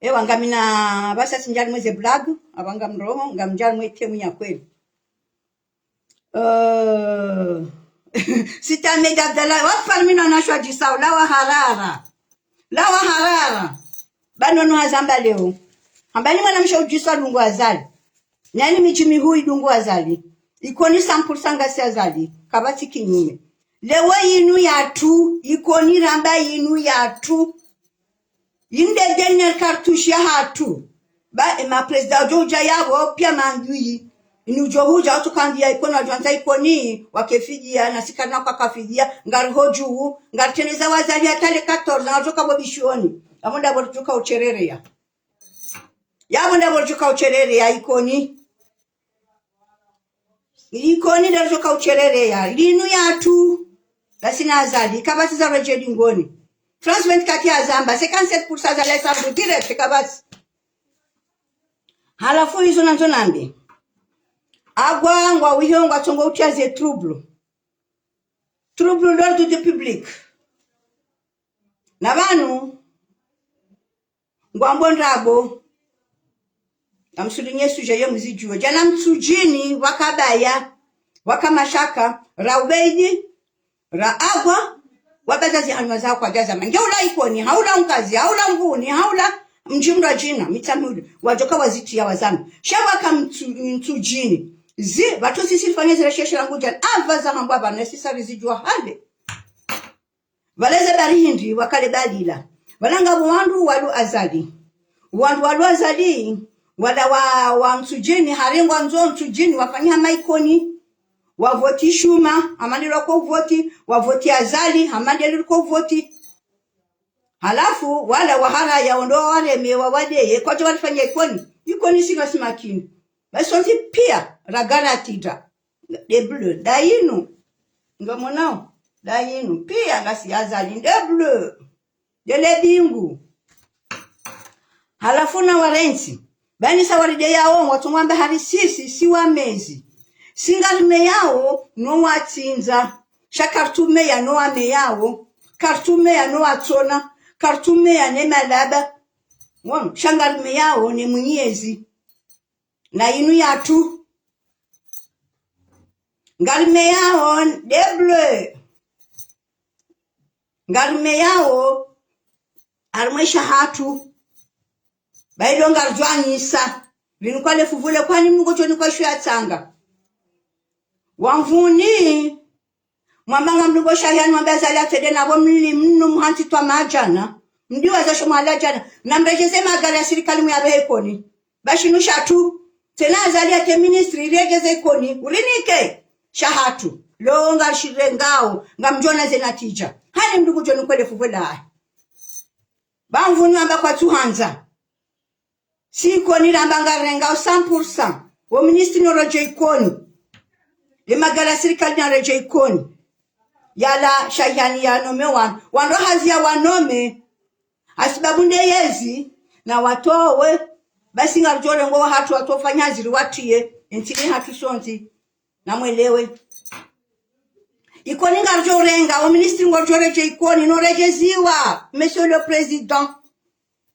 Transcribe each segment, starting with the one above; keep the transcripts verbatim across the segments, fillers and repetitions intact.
Ewa, ngamina, pvasa tsi ndjali mweze blague, apvanga mroho, ngamdjali mwe thème ya kweli. Euh, Sita Ahmed Abdallah, wa parmi no wanashe wadjisao, la wa harara. La wa harara. Ba no no hazamba leo. Hamba ni mwanamshe udjisa dungu Azali. Nani midji mihuu idungu Azali. Ikoni cent pour cent ngasi Azali. Kapvatsi kinyume. Leo yinu yatru, Ikoni ramba yinu yatru. Yinde dernière cartouche yahatru. Ba, e, ma président wadjo udja yapvo, piya mandjuyi. Inu udjo hudja, watru kambiya Ikoni, wadjo andza Ikoni, wake fidiya, na si karina kwaka fidiya, ngari ho dju, ngari teneza wazali hata le quatorze, ngari djoka pvo bishioni. Yapvo ndapvo ridjoka ushereheya. Yapvo ndapvo ridjoka ushereheya, Ikoni. Ikoni ndari djoka ushereheya. Linu yatru. Ngasina Azali. Kapvatsi za redjei dingoni. France vingt-quatre yazamba. Cinquante-sept pour cent Azali ya sambu direct. Kapvatsi. Halafu izo nandzo nambe. Agwa ngwa wiho ngwa tsongo utia ze trouble. Trouble l'ordre du public. Na pvanu. Ngwambo ndrabo. Namsulinye sujet ye mzidjuwe. Djana Mtsudjini, waka Baya, waka Mashaka, ra Ubeidi, ra Agwa, wabaza zihanwa za kwadja zama. Nge ula Ikoni, haula Ungazi, haula Mvuni, haula mdji mdru djina, Mitsamihuli, wadjoka wazitiya wazama. Sha waka Mtsu-, Mtsudjini. Zi, pvatsu sisi rifanye zile sheshe rangu djana, apvaza hambwa pvanu, sisa rizidjuwa hale. Pvale ze bari hindri wakale balila. Pvala ngapvo wandru walu Azali. Wandru walu Azali, wala wa, wa Mtsudjini, harengwa ndzo Mtsudjini, wafanya hama Ikoni. Wavoti Shuma, hama ndelo ko voti, wavoti Azali, hama ndelo ko voti. Halafu, wala waharaya ondo wareme wawadeye, kwadjo warifanya Ikoni. Ikoni sina simakini. Basi wontsi piya, ragara tida. Nde bleu, nda yinu. Ngamonao, nda yinu. Piya ngasi Azali, nde bleu. Ndele bingu. Halafu na warentsi. Pvanu sa warideyao, watsungwamba hari sisi, si wamezi. Si ngarimeyao, no watsindza. Sha kartsumeya no wameyao. Kartsumeya no watsona. Kartsumeya ne malaba. Won, sha ngarimeyao ne mwenyezi. Na yinu yatru. Ngarimeyao nde bleu. Ngarimeyao harimwa esha hatru. Ba ilo ngaridjwanyisa. Linu kwale fuvule kwani Mngu djoni kwa shu ya tsanga. Wamvuni. Mwamba ngamlungo Shahiyani, mwambe Azali atrende napvo mli mnu muhantsi twa madjana. Mdiwaza sho mwala djana. Namredjeze magari ya sirikali muyapvehe Ikoni. Ba shinu shatru. Tsena Azali yake ministri, iredjeze Ikoni. Urinike. Sha hatru. Lo ngarishirengao. Ngamdjona ze natija. Hani mndru ngudjoni kwele fuvwe lahe. Ba Mvuni wamba kwatsuhandza. Si Ikoni ramba ngarengao cent pour cent. Wo ministri no redjei Ikoni. Le magari ya sirikali na redjei Ikoni. Yala Shahiyani ya nome wanu. Wandru hazi ya wanome. Hasibabu nde yezi. Na watowe. Basi ngarudjo rengo wahatru watso fanya hazi ri watiye. Entsi ni hatru sontsi. Namwelewe. Ikoni ngaridjo renga, wo ministri ngudjo redjei Ikoni, no redjeziwa, Monsieur le Président.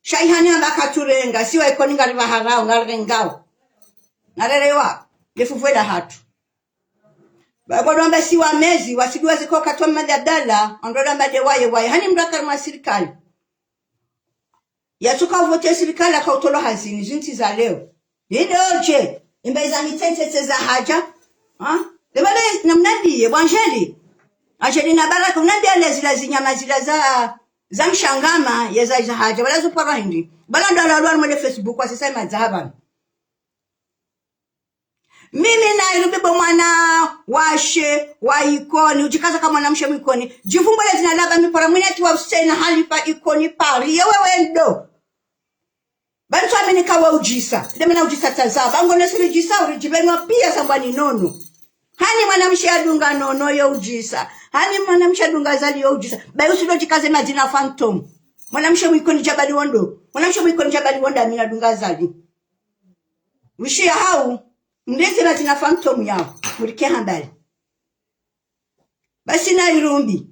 Shahiyani hamba katsurenga, si wa Ikoni ngaripvaharao, ngarirengao. Narerewa, le fuvwe lahatru. Ba, ba ndo wamba si wamezi, wasidiwaze ko katwa Mmadi Abdallah, ando wamba nde waye waye. Hani mndru aka harimwa sirikali. Yatsuka uvote sirikali aka utolwa hazini, zintsi za leo. Yinde odje, imba iza mitsentse tse za hadja. Ha? Lebale, namnambiye, bwa Angeli. Angeli na Baraka, unambiye ale zila zinyama zila za, za mshangama, ye za, za hadja. Bala zupara hindri. Bala ndo ala alwa mwele Facebook, wasisa imadza hapvanu. Mimi na irumbi bo mwana washe wa Ikoni, udjikaza ka mwanamshe mwikoni. Djivumbule zina laba mipara mwineti wa Hussein Halifa Ikoni Paris. Ye wewe ndo. Ba ntsu amini ka we udjisa. Ndemana udjisa tsaza. Ba ngono siri djisa, uridjibenwa piya sambwani nono. Hani mwanamshe adunga nono yo udjisa. Hani mwanamshe adunga Azali yo udjisa. Ba yusudo djikaze madzina fantôme. Mwanamshe mwikoni djabali wondo. Mwanamshe mwikoni djabali wonda mina dunga Azali. Wishiya hau, mleze madzina fantôme yao, murike hambali. Basi na irumbi.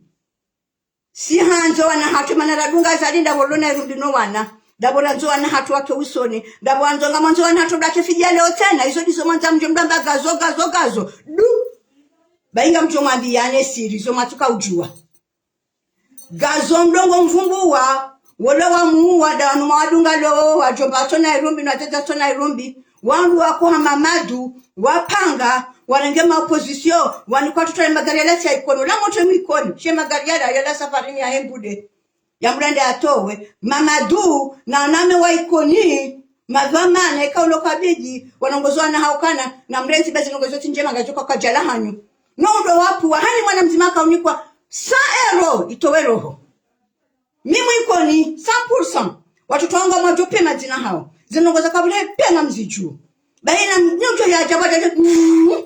Si handzo wana hatru mana radunga Azali nda wolo na irumbi no wana. Ndapvo randzo wana hatru wake usoni. Ndapvo wandzo ngamwandzo wana hatru ndake fidya leo tsena. Izo ndizo mwandza mdjo mdru amba gazo, gazo, gazo. Du. Bahi ngamdjo mwambiyane siri, zo mwatsuka udjuwa. Gazo mdrongo mvumbuwa, wole wamuuwa, nda wanu mwadunga leo, wadjomba watsona irumbi, na watete watsona irumbi. Wandru wakoha Mamadu, wapanga, warenge ma opposition, wanikwa tutwale magari yala tsi ya Ikoni. Ola motro mwa Ikoni, she magari yala, yala safarini ya Hembude. Ya mrande atowe, Mamadu, na waname wa Ikoni, madhwamana, ika ulo kabidi, wanongozo wana haukana, na mrentsi bezi nongozo tsi ndjema ngazidjo ka kwadjala hanyu. No undo wapvuwa, hani mwana mdzima kaunikwa, cent euros, itowe roho. Mi mwa Ikoni, cent pour cent, watoto wangu mwadjo pve madzina hawo. Zinongozo kabule pve ngamzidjuwo. Bahi na mnyodjo ya djaba djadja, mm,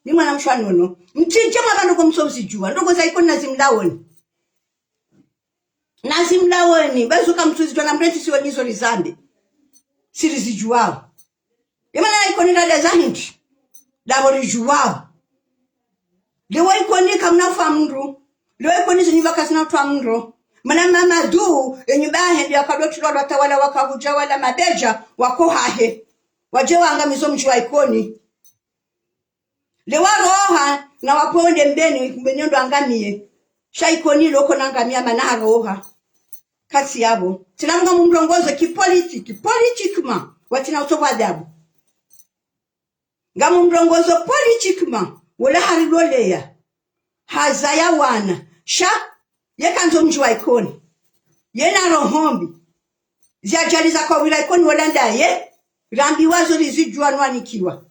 ni mwana mshe wa nono. Mtsidje mwa pvanu ko mtso uzidjuwa, ndrongo za Ikoni na zimlaweni. Na zimlaweni, bahi zo ka mtsu zidjuwa na mrentsi siwe nizo rizambe. Siri zidjuwawo. Yemana Ikoni ndada za hindri. Ndapvo ridjuwawo. Leo Ikoni kamna ufa mdru. Leo Ikoni zo nyumba kazina utwa mdru. Mana Mamadu, ye nyumba yahe ndo yakado tulwa watawala wakahudja wala mabedja, wako hahe. Wadje waangamizo mdji wa Ikoni. Leo waroha na wapvonde Mbeni, Mbeni ndo angamiye. Sha Ikoni loko na angamiya mana haroha. Katsi yapvo. Tsina mnga mumrongozo ki politique, politiquement. Watsina utovu adabu. Ngamumrongozo politiquement. Wola hariloleya. Hazaya wana. Sha, ye kandzo mdji wa Ikoni. Ye na roho mbi. Ziyadjali za kwa wila Ikoni wola ndaye. Rambiwa zo rizidjuwa no wanikiwa.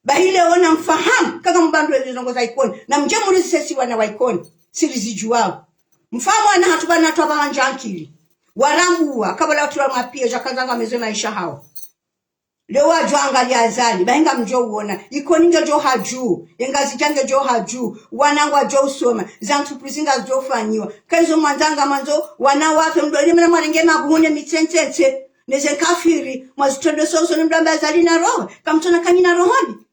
Bahi leo na mfahamu, kaka mbandu wezi ndrongo za Ikoni. Na mdje murizise si wana wa Ikoni. Siri zidjuwawo. Mfahamu wana hatru pvanu hatru apvaha ndja ankili. Warambuwa, kabula watru wa mapie, djaka ndzanga meze maesha hawo. Leo wadjo angaliya Azali, bahi ngamdjo uona. Ikoni ngedjo hadju, ye Ngazidja ngedjo hadju, wana ngwadjo usoma, za entreprise ngazidjo fanyiwa. Kaizo mwandzanga mwandzo, wana wafe mdru, ile mna mwarenge mabuhu ne mitsentse, ne ze nkafiri, mwazitrendo soso ne mdru amba Azali na roho, kamtsona kanyina roho mbi.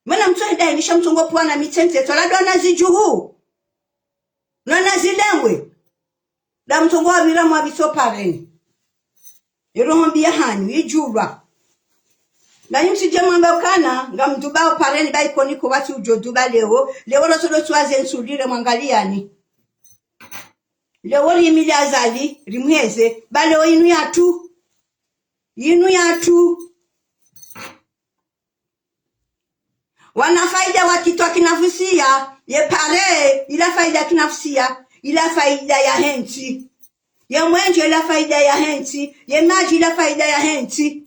Mana mtso henda hindisha mtsongo pvuwa na mitsentse, tsola ndo na zidjuhu. Na na zilengwe. Nda mtsongo wapvira mwapviso pareni. Ye roho mbi ya hanyu, idjulwa. Nanyi mtsidje mwambe ukana, ngamdubao pareni ba Ikoni ko watsi udjo duba leo, leo roso ndo tsi waze ntsulile mwangaliyani. Leo rimile Azali, rimweze, ba leo inu yatru. Inu yatru. Wana faida wa kitwa kinafusiya, ye pare, ila faida kinafusiya, ila faida ya hentsi. Ye mwenje, ila faida ya hentsi. Ye madji, ila faida ya hentsi.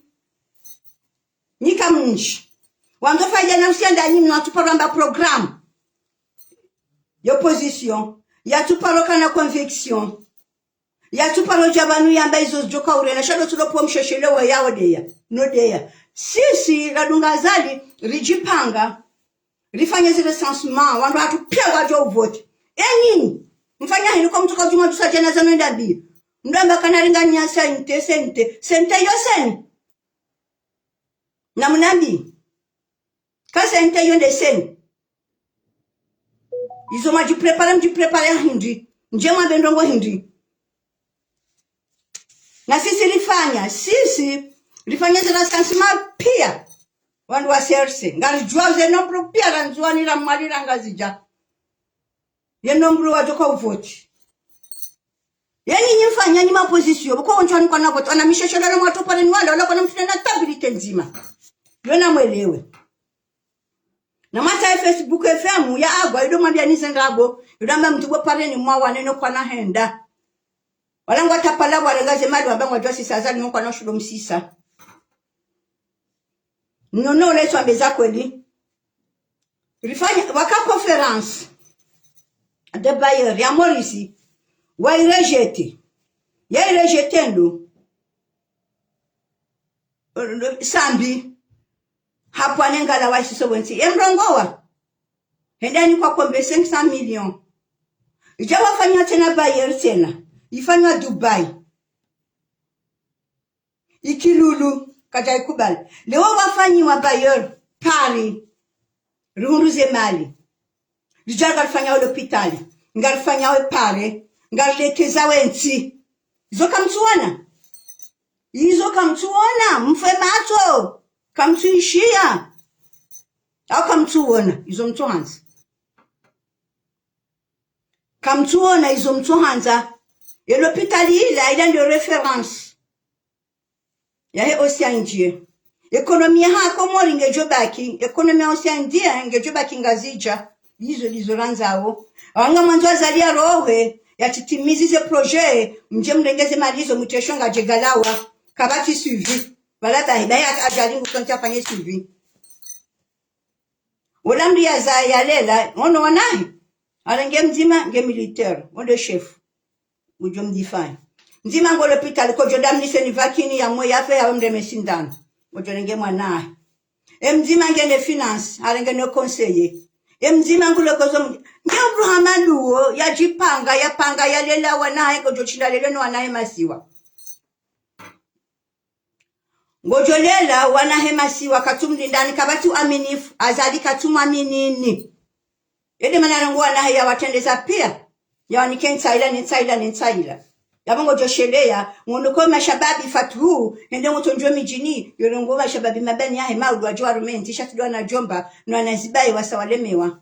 Nika mndji. Wandzo faida nafusiya nda nyinyi mwatsuparwa amba programme. Ye opposition. Yatsuparwa kana conviction. Yatsuparo dja pvanu yamba izo zidjoka urena, sha ndo tsulo pvo msheshele wa yao deya, no deya. Sisi, radunga Azali, ridjipanga, rifanye zi recensement, wandru hatru piya wadjo uvote. E nyinyi, mfanya hindri ko mtsuka udjuma dusa djana zanu enda bi. Mdru amba kana ringa nya sente, sente, sente yo seni. Na mnambi. Ka sente yo nde seni. Izo mwadjiprépare, mdjiprépare hindri. Ndje mwambe ndrongo hindri. Na sisi rifanya, sisi rifanya zi recensement piya. Wandru wa C R C. Ngaridjuwa ze nombre piya ra Ndzuwani, ra Mwali, ra Ngazidja. Ye nombre wadjoka uvoti. Ye nyinyi mfanya nyi ma opposition, pvoko wondjo wanikwa na voti, wana misheshelele mwatopare ni wale, wala kwana mfanya na stabilité ndzima. Yo na mwelewe. Na mata ye Facebook F M, ya agwa, yido mwambia nize ndrabo, yido amba mdru pvo pareni mwawane no kwana henda. Wala ngwatapala warenga ze mali wamba ngwadjuwa sisa Azali no kwana ushudo msisa. Nono leso ambe za kweli. Rifanya, waka conférence de bailleurs ya Maurice, wayirejeté. Yayirejeté ndo. Sambi. Hapvo wane ngala wasiso wontsi. Ye mrongowa. Hende yanikwa kombe cinq cents millions. Idja wafanya tsena bailleurs tsena. Ifanywa Dubai. Ikilulu, kadja ikubali. Leo wafanyiwa bailleurs, Paris. Rihundru ze mali. Ridja ngarifanyao lopitali. Ngarifanyao pare. Ngarilekeza wentsi. Izo kamtsuwana. Izo kamtsuona, mfe matso. Kamtsuishiya. Au kamtsuona, izo mtsuhandza. Kamtsuona, izo mtsuhandza. Ye lopitali ila, ila nde référence yahe Océan Indien. Économie yaha Komori ngedjo baki, économie ya Océan Indien ngedjo baki Ngazidja. Izo ndizo randzao. Wanga mwandzo Azali yarohe, yatitimizi ze projet, mdje mrenge ze mali izo mutesho ngadje galawa. Kapvatsi suivi. Pvala bahi, bahi Azali ngutsonti afanye suivi. Ola mdru yaza yalela, ono wanahe. Harenge mdzima nge militaire, onde chef. Udjo mdifanya. Mdzima ngo lopitali, kodjo damniseni vakini ya mwe yafe ya mreme sindano. Kodjo renge mwanahe. E mdzima nge ne finance, harenge ne conseiller. E mdzima ngulo kozo mdji. Nge mdru hama nduwo, yadjipanga, yapanga, yalela wanahe, kodjo shinda lele no wanahe masiwa. Ngodjo lela wanahe masiwa katsumlindani, kapvatsi uaminifu, Azali katsumwaminini. Yende mana rengo wanahe yawatrendeza pia. Yawanike ntsaila, ne ntsaila, ne ntsaila. Yapvo ngodjo sheleya, ngono ko mashababi Fatuhu, hende ngotsondjo midjini, yorengo mashababi mabani yahe maudu wadjo warume ntsi sha tsidwa na djomba, no wanazibaye wasa walemewa.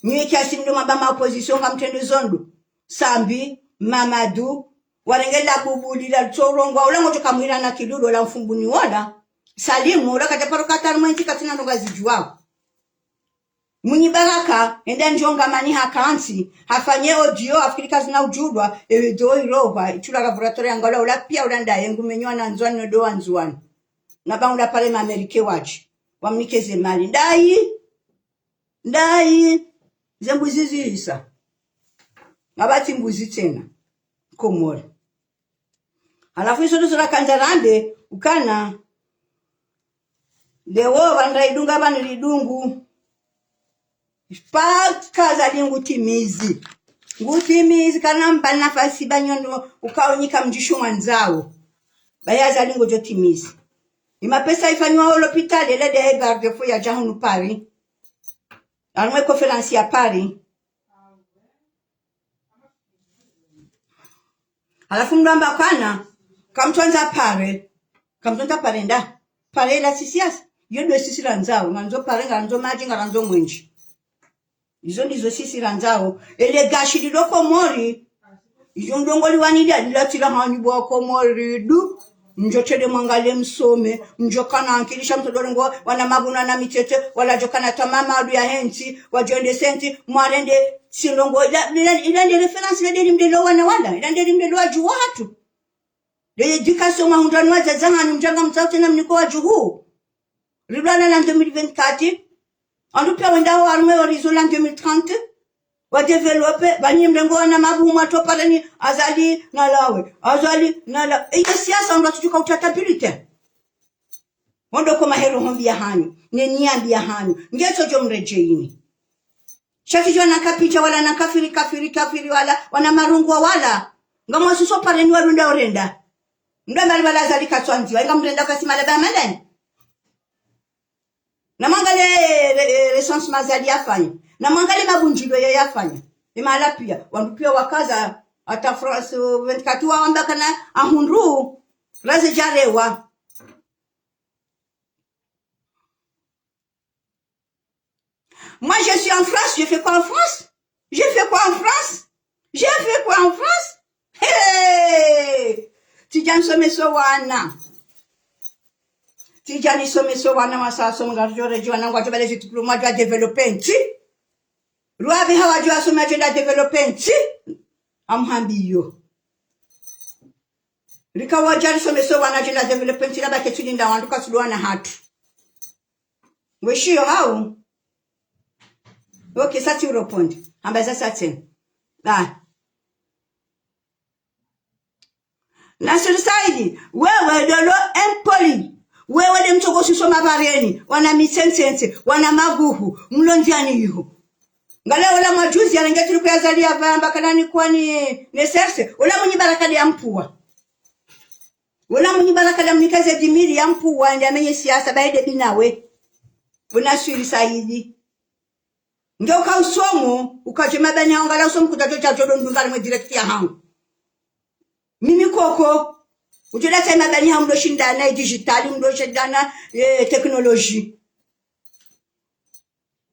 Nyi kiasi mdo mamba ma opposition ngamtrendo zo ndo. Sambi, Mamadu, warenge la bubu lila tsorongo, ula ngodjo kamwira na kilulu, ula mfumbuni wola. Salimu, ula kadja paro katari mwenzi katsina ndrongo zidjuwao. Mwinyi Baraka, enda ndjonga mani hakantsi, hafanye audio, afikiri kazina udjulwa, ewe do irohwa, itula laboratoire ya Ngala, ula pia ula ndaye, ngumenywa na Ndzuani, no do wa Ndzuani. Na ba ula pare ma Américains wadji, wamnike ze mali. Ndayi, ndayi, ze mbuzi zisa. Ngapvatsi mbuzi tsena. Komori. Halafu izo ndizo rakandza rambe, ukana. Leo pvanu ridunga pvanu ridungu. Paka Azali ngutimizi. Ngutimizi, kana mpva nafasi ba nyondo, ukao nyi kamdjisho mwandzao. Bahi Azali ngodjo timizi. Imapesa ifanyiwa ho lopitali, ele de he garde-fou yadja hunu Paris. Harumwa e conférence ya Paris. Halafu mdo amba kana, kamtsandza pare. Kamtsandza pare nda. Pare ila si siasa. Yo ndo sisi randzao. Ngarandzo pare, ngarandzo madji, ngarandzo mwenje. Izo ndizo sisi randzao. Ele gashi lilo Komori. Izo ndrongo liwani lia, lila tsila hanyu bo Komori du. Mdjo trende mwangalie msome, mdjo kana ankili sha mtsodo rengo wana mabuna na mitete, wala djo kana tamama adu ya hentsi, wadjo ende sentsi, mwarende, si ndrongo, ila, ila, ila nde référence, ila nde limlelo wana wala, ila nde limlelo wadjuhu wahatru. Le éducation mahundrani wadzadze hanyu mdjanga mtsao tsena mniko wadjuhu. Rilwana na deux mille vingt-quatre. Wandru pia wendao harumwa e horizon la deux mille trente. Wa développer, ba nyi mrengo wana mabumu atsopareni, Azali nalawe, Azali nalawe. Iyo siasa wandru watsudjuka utata bulletin. Wondo ko mahero hombi ya hanyu, ne nyambi ya hanyu. Ngetso djo mredjeini. Sha tsidjuwa na kapidja wala na kafiri, kafiri, kafiri wala, wana marungu wa wala. Ngamwasuso pareni warunda orenda. Mdo mbali wala Azali katswandziwa, inga mrenda kasi malaba ya malani. Na mwangalie, eh, eh, recensement Azali yafanya. Na mwangalie mabundjilio ya yafanya. Imahala pia, wandru pia wakaza, hata France, euh, vingt-quatre wawamba kana ahundru, raze djarewa. Moi, je suis en France, je fais quoi en France? Je fais quoi en France? Je fais quoi en France? Hey! Tsidja nisomeso wana. Tsidja nisomeso wana wasa wasomo ngaridjo redjeyi wana ngwadjo bale zi diplôme wadjo développer ntsi. Rwapvi hawadjo wasome wadjo enda développer ntsi. Amuhambiyo. Rika wadja risomeso wana wadjo enda développer ntsi, laba ketsu linda wandru katsu ndo wana hatru. Ngweshiyo hau? Ok, sa tsi uropondi. Hamba za sa tsena. Ba. Nasir Saidi, wewe lolo impoli. Wewe le mtsogo sisoma bareni, wana mitsentsense, wana maguhu, mlondziani iho. Ngale ola mwajuzi yarenge tripo ya Azali yavamba kana ni kwani ne serse, ola Mwinyi Baraka de ya mpuwa. Wala Mwinyi Baraka de amnika ze dix mille ya mpuwa, nde amenye siasa, baye de binawe. Buna swiri Saidi. Nge uka usomo, uka dje mabani hangu, ngala usomo kudja djo dja djo do ndunga limwe direct ya hangu. Mimi koko. Udjo datsa mabani ha mdro shindana e digital, mdro shindana e technologie.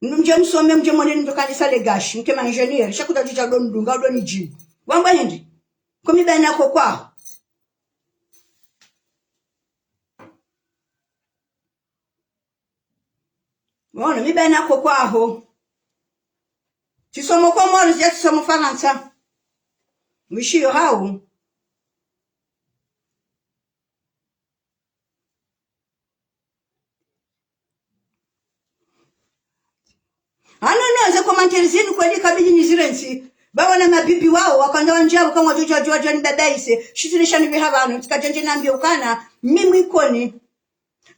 Mdru mdje msome, mdje mwone mdru kanisa legashi, mke ma ingénieur, sha kudja udja udonidunga, udonidjibu. Wamba hindri? Ko mi bana ko kwaho. Mwono, mi bana ko kwaho. Tsisomo Komori, tsidja tsisomo Farantsa. Mwishiyo hau. Ah non, non, ze commentaires zinu kweli kabidi nizirentsi. Ba wana mabibi wao, wakandza wandjia, waka ngwadjo djuwa djuwa djuwa ni baba ise. Shitsine shani biha pvanu, tsikadjandje nambiye ukana, mimi Ikoni.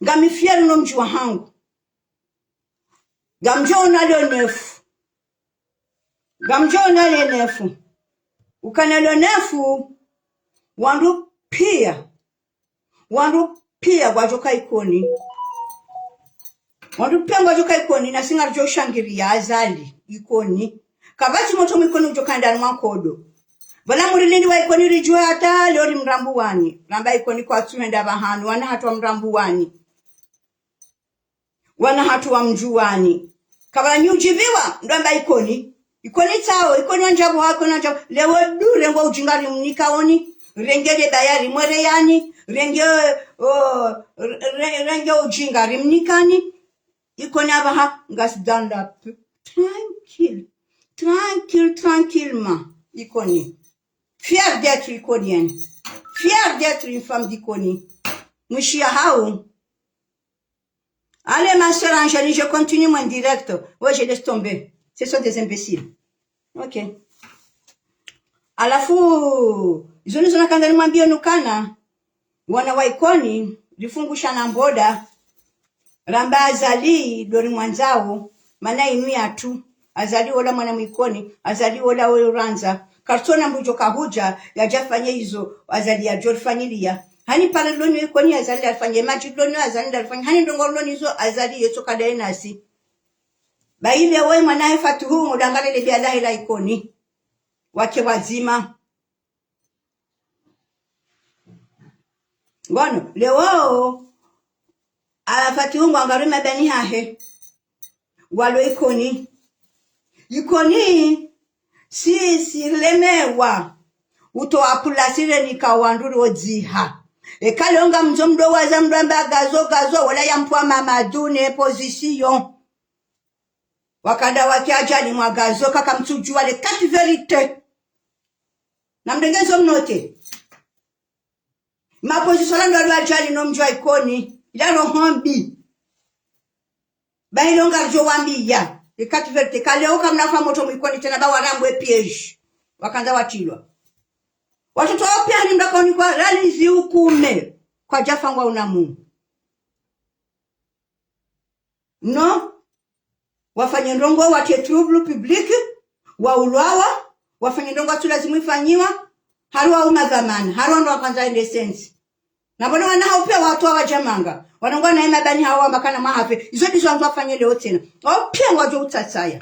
Ngami fier no mdji wahangu. Ngamdjo ona le neuf. Ngamdjo ona le neuf. Ukana le neuf, wandru piya. Wandru piya ngwadjo ka Ikoni. Wandru piya ngwadjo ka Ikoni, nasi ngaridjo shangiriya Azali Ikoni. Kapvatsi motro mwa Ikoni udjo kandani mwa nkodo. Pvala murilindi wa Ikoni ridjuwe hata leo ri Mrambuwani. Ramba Ikoni kwatsu henda pvahanu, wana hatru wa Mrambuwani. Wana hatru wa Mdjuwani. Kapvanyudjiviwa, ndo amba Ikoni. Ikoni tsao, Ikoni wandjapvo ha, Ikoni wandjapvo. Leo du rengo ujinga rimnika oni. Renge le baya rimwereyani. Renge, oh, re-, re-, renge ujinga rimnikani. Ikoni apvaha, ngasi dans la paix. Tranquille. Tranquille, tranquillement. Ikoni. Fière d'être Ikonienne. Fière d'être une femme d'Ikoni. Mwishiya hau. Allez, ma sœur Angéline, je continue mon direct. Ouais, je laisse tomber. Ce sont des imbéciles. Ok. Halafu, izo ndizo nakandza nimwambiye nukana, wana wa Ikoni, rifungusha na mboda, ramba Azali, ndo rimwandzao, mana inu yatru, Azali wola mwana mwa Ikoni, Azali wola we urandza. Karitsona mdru djo kahudja, yadje afanye izo, Azali yadjo rifanyiliya. Hani pare loni Ikoni, Azali ndarifanye, madji loni, Azali ndarifanye, hani ndrongo loni izo, Azali yetso kadaye nasi. Ba ile we mwana he Fatuhu, ngo dangalele biya lahe la Ikoni. Wake wadzima. Ngono, leo, a Fatihu ngwangaruma bani hahe. Walo Ikoni. Ikoni, si, si lemewa. Utowa pula sire nika wandru rodziha. Eka leo ngamdjo mdo waza mdo amba Gazo, Gazo, wala ya mpwa Mamadu ne position. Wakanda wake Adjali mwa Gazo, kaka mtsudjuwa les quatre vérités. Na mdrenge zo mnote. Ma position la ndo alo Adjali no mdji wa Ikoni, ila roho mbi. Ba ilo ngaridjo wambiya, les quatre vérités. Ka leo kamna fa motro mwa Ikoni tsena ba warambwe piège. Wakandza watrilwa. Watoto wao piya ni mdru kaonikwa ralizi ukume. Kwadjafa ngwa una Mungu. Non. Wafanye ndrongo, watie trouble public, waulwawa, wafanye ndrongo watsu lazimu ifanyiwa, haruwa uma dhwamana, haruwa ndo wakandza ende sensi. Na pvona wana hao piya watowa wadja manga, wanangwa na ema bani hao wamba kana mahafe, izo ndizo wandzo wafanye leo tsena. Hao piya ngwadjo utsatsaya.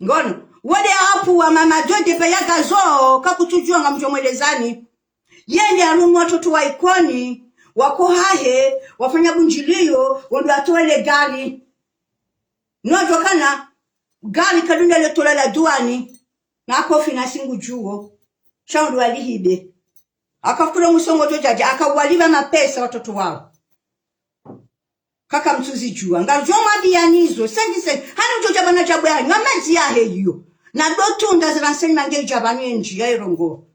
Ngono, wode apu wa Mamadu de peya Gazo, kakutsudjuwa ngamdjo mwelezani. Yende arumwa watoto wa Ikoni, wako hahe, wafanya bundjiliyo, wondo atowe le gari. Nodjo kana, gari kadunda le tola la duwani, na kofi na singu djuwo, sha wondo walihibe. Akafukulo musongo djodjadja, akawaliva mapesa watoto wao. Kaka mtsuzidjuwa. Ngadjo mwambiya nizo. Sengi sengi. Hani udjo dja pvana dja bwe hanyu. Amadzi yahe iyo. Na ndo tunda zi renseignements nge dja pvanu ye ndji ya irongo.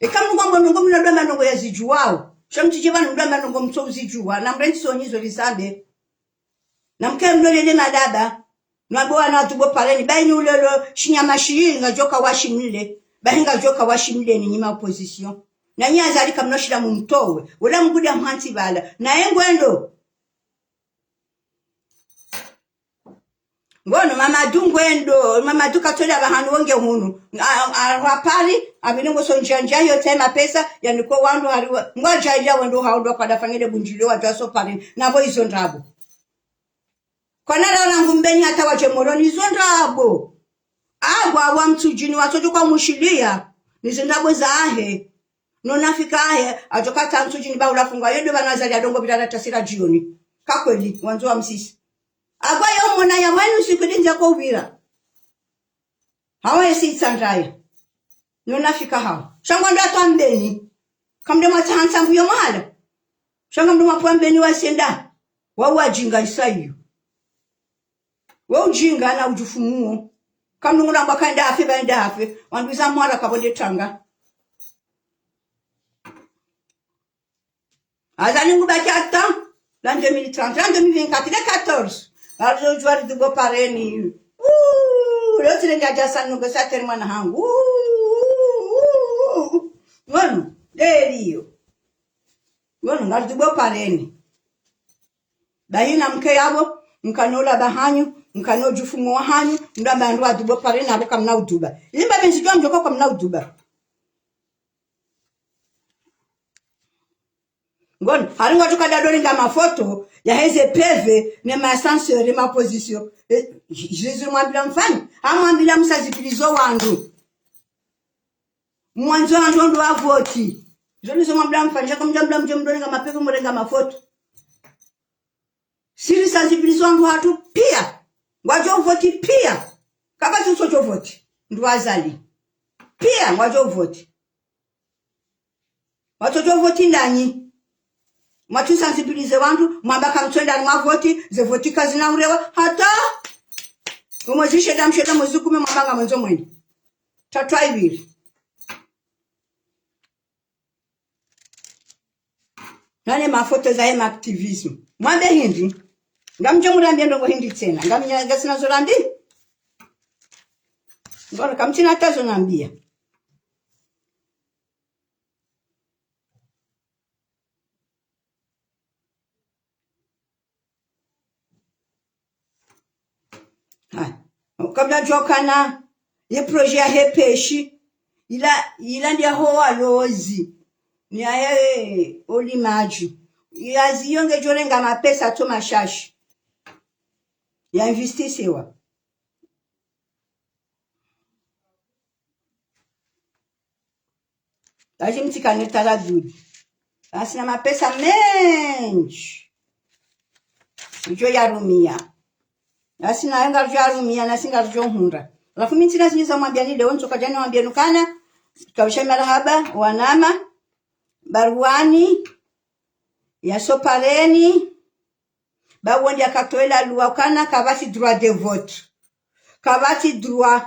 Eka mngu ngwambo ndrongo mna ndo amba ndrongo yazidjuwao. Sha mtsidje pvanu ndo amba ndrongo mtsuzidjuwa. Na mrentsi sonyi zo lisambe. Na mke mlolele madaba. Nwambo wana watubo pareni. Bahi ni ulolo shinyama shili ngadjoka washimle. Bahi ngadjoka washimle ni nyima opposition. Na nyi Azali kamnoshila mumtowe. Wola mguda mhantsi pvala. Na ye ngwendo. Ngono, Mamadu ngwendo, Mamadu katsola pvahanu wonge hunu. A, a, a, wa Paris, apvile ngo so ndjia ndjia yo tse mapesa, ya niko wandru hariwa, ngwadja ila wendo haundwa kwa dafanyile bundjilio wadja so Paris, na pvo izo ndrabo. Kwana rara ngu mbeni hata wadje Moroni, izo ndrabo. Agwa wa mtsudjini watsodjo kwa mushiliya, Nize ndrabo zahe. No nafika ahe, adjo kata ntsu djini ba ula fungwa, yo ndo pvanu Azali adongo pvira ra tasira djioni. Ka kweli, wandzo wa msisi. Agwa yo mona ya wenu siku lindza ko pvira. Hawa yesi itsandraya. No nafika hawa. Sha ngwandro atwa mbeni. Kamde mwatsaha ntsambu yo mahala. Sha ngamdo mwapvwa mbeni wasenda. Wa wadjinga isa iyo. Wo udjinga na udjufumuo. Kamdungu namba kaenda hafe, baenda hafe. Wandru iza mwara kapvonde tanga. Azali ngu baki hata l'an deux mille trente, l'an deux mille vingt-quatre, le quatorze. Alzo djwari dubo pareni. Ouh, leo zile ndja djasa nungo sa teri mwana hangu. Ouh, ouh, ouh, ouh. Ngono, deliyo. Ngono, ngari dubo pareni. Bahi na mke yapvo, mkanola bahanyu, mkano djufumu wahanyu, ndamba ndru wa dubo pareni, apvo kamna uduba. Ilimba benzi djwa mdjoko kamna uduba. Ngono, hari ngwatsuka dado ringa mafoto, ya heze peve, ne ma ascenseur, ne ma position. Eh, Jésus mwambila mfanye, hamwambila msazipvilizo wandru. Mwandzo wandru ndo wavoti. Zo nizo mwambila mfanye, sha kamdjambila mdje mdo ringa mapeve mrenga mafoto. Siri sazipvilizo wandru hatru pia. Ngwadjo voti pia. Kapvatsi utsodjo voti. Ndru Azali. Pia ngwadjo voti. Watsodjo voti ndanyi. Mwatsu sansibilize wandru, mwamba kamtsu enda ni mwavoti, ze voti kazina urewa, hata. Umwezi shenda mshenda mwezi kume mwamba ngamwandzo mwende. Tatwa iviri. Nane mafoto za ema activisme. Mwambe hindri. Ngamdjo murambia ndrongo hindri tsena. Ngamnya ngasina zo rambi. Ngono kamtsina hata zo nambia. Haya. Kamdjadjokana, ye projet ya he pêche, ila, ila ndiya ho walozi, ni ya he olimadji. Yazi iyo ngedjo renga mapesa tso mashashi. Ya investisewa. Lazima tsikane taradudi. Ngasina mapesa mendji. Udjo yarumia. Nasi nayo ngaridjo yarumia, nasi ngaridjo hundra. Halafu mi ntsina zindji za mwambiani leo, ntsoka djana wambiani ukana, kausha marahaba, wanama, Baruani, ya sopareni, ba wondi akatoela loi ukana kapvatsi droit de vote. Kapvatsi droit,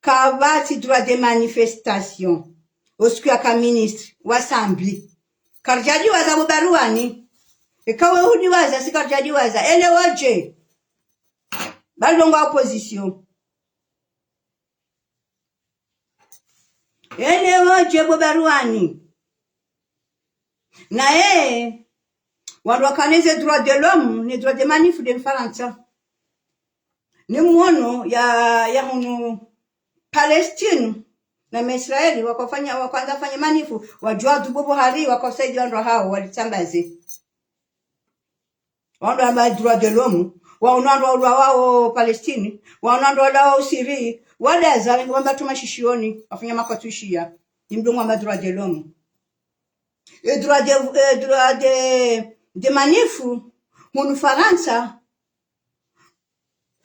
kapvatsi droit de manifestation. Osiku yaka ministre wa Sambi. Karidjadiwaza bo Baruani. Eka we hudiwaza, si karidjadiwaza. Ele wodje. Balongo opposition. Ele wodje bo Baruani. Naye, wandru wakana ze droit de l'homme, ne droit de manif de Mfarantsa. Ne mwono ya, ya hunu Palestine, na Maisraeli, wakofanya, wakoandza fanya manifu, wadjuwa dubobo hari, wakosaidia wandru hao, walitsambaze. Wandru amba droit de l'homme, waono wandru waulwa wao Palestine, waono wandru waulwa wao Syrie, wadaza, wamba tuma shishioni, wafanya makwatsu shiya, ni mdru ngwamba droit de l'homme. E droit de, e droit de, de manif, hunu Farantsa,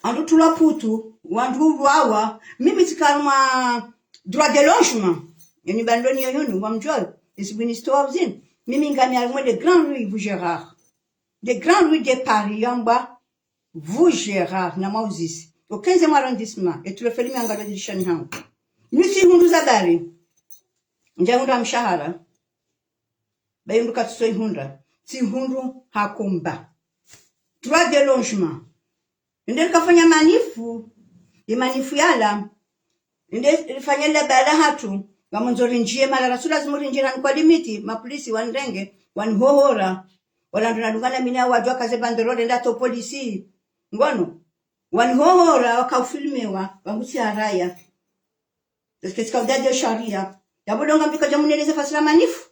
wandru tulwa putu, wandru ulwawa, mimi tsikaruma droit de logement, yani bandoni yoyonu, wamdjolo, esi bwini sto wa uzini, mimi ngami harumwa de grandes rues Vaugirard. De grandes rues de Paris, yamba Vaugirard, na mauzisi. Au quinzième arrondissement, e tulofeli miangalo dirishani hangu. Nisi hundru za dari. Ndja hundra mshahara. Bayi mdru katsuso ihundra. Tsihundru hakomba. Droit de logement. Ende rikafanya manifu. Ye manifu yala. Ende rifanye le bala hatru. Ngamwandzo rindjiye mara rasula zimu rindjiye na nkwa limiti. Mapolisi wanirenge. Wanihohora. Wala ndo nadungana mina wadjuwa kaze banderole nda to polisi. Ngono. Wanihohora wakaufilmewa. Wangutsi haraya. Est-ce que tsika udade sharia. Yapvo donga mbika djamuneleze fasila manifu.